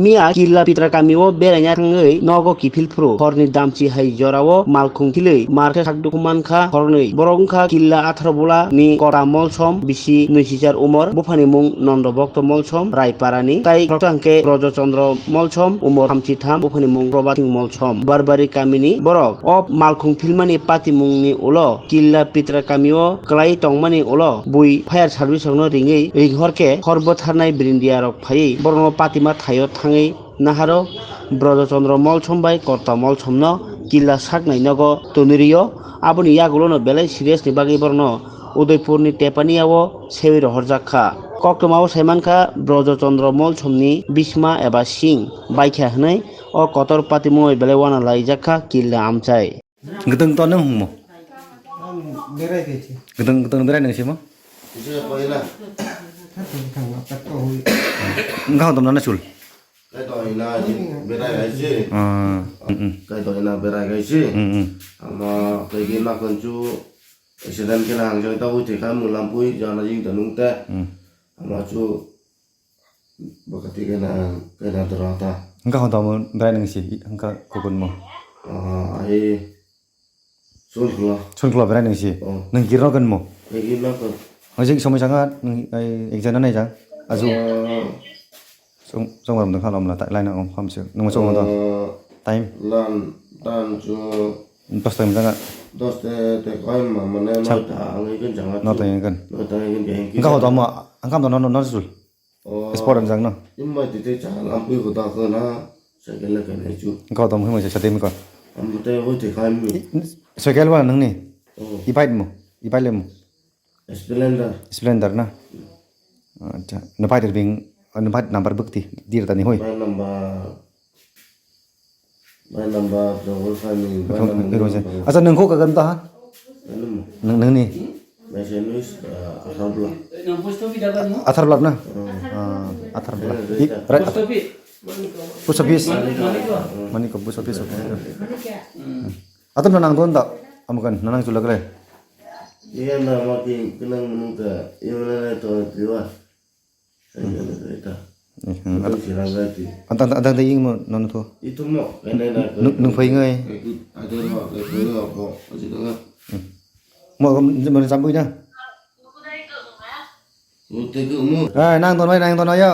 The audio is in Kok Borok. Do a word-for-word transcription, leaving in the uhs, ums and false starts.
Miya Killa Pitra kami o beraina thangwi nogo kiphil phuru horni damchi hai jora o malkhung khilwi mar khe sakduk mankha hornwi. Borok wngkha Killa Atharo Bula ni Kota Molsom, bisi nui sichar umor, buphani mung Nondo Bhokto Molsom, Raipara ni, tai khoroksa hwnkhe Brojo Chandra Molsom, umor thamchi tham, buphani mung Probhat Singh Molsom. Barbari kami ni borok o malkhung philmani patimung ni ulo Killa Pitra kami o kwlai tongmani ulo bui fire service rokno ringwi ringhor khe hor bwtharnai brindia rok phaiwi borokno patima thaio thangwi naharo Brojo Chandra Molsom bai Kota Molsom no Killa saknai nogo tonwi rio. Aboni yagulo no belai serious ni bagwi borokno Udaipur ni Tepania o sewi rohorjak kha. Koktwma o sai mankha Brojo Chandra Molsom ni bisma eba sing baikha hwnwi o kotor patimung bai belai uana laijak kha Killa amchai. Gdwng to nwng hwnmo? Ang berai kaichi. Gdwng, gdwng berai nang simo? Kisa koila. Thang thang thang thang thang hui. Wngkha hwn tong nana chul? Kaitor hina berai kaichi. Ah, mm, mm. Kaitor hina berai kaichi. Mm, mm. Ama kaigi nakon chu accident kena hangjak ta hui thekha mulam pui jana jing tanung te. Mm. Ama chu Bwkha twi khe na, khe na dora ta. Wngkha hwn tamo berai nang si, wngkha kukunmo. Ah, ai Sunkhla. Sunkhla berai nang si. Oh. Nang girno kan mo. Ai girno kan. Hojik somoi sanga nang ai exam na nai jang. Aju. Ah. Song song ram dang khala mla ta line om kham se. Nang mo song do. Ah, time. Lan tan chu. Dos time janga. Dos te te koi ma mane Chap. Noi ta ang ikan janga. No ta yang kan. Noi ta yang kan. Wngkha hwn tamo, wngkha hwn tamo no no sul. Oh. Sport ang jang no. Imai tete cha lampui ko ta ko na, cycle le kene chu. Kau tamo himai sa temi ko. Am te hoi te khai mi. Cycle wala nang ni? Oh. E-bike mo, e-bike le mo. Splendor. Splendor na. Acha, no pai bing, no pai number bukti, dir tani hoi. Pai number. Bai number double five ni, bai number. Acha, nwng kho kagan ta ha? Nwng, nwng ni? Bai se nwng, ah, athar block. Athar block na? Hmm. Ah, athar block. Iya, iya. I, right, post office. Post office. Manikpur. Manikpur post office. Hmm. Atam na nang don da? Amukan na nang chula kle. Iya na mati kenang menung ta. Iya mana na to piwa. Antang antang dei mo nono tho. Nung phai ngai. Mo mo jambui na. Ai nang ton bai nang ton ayo.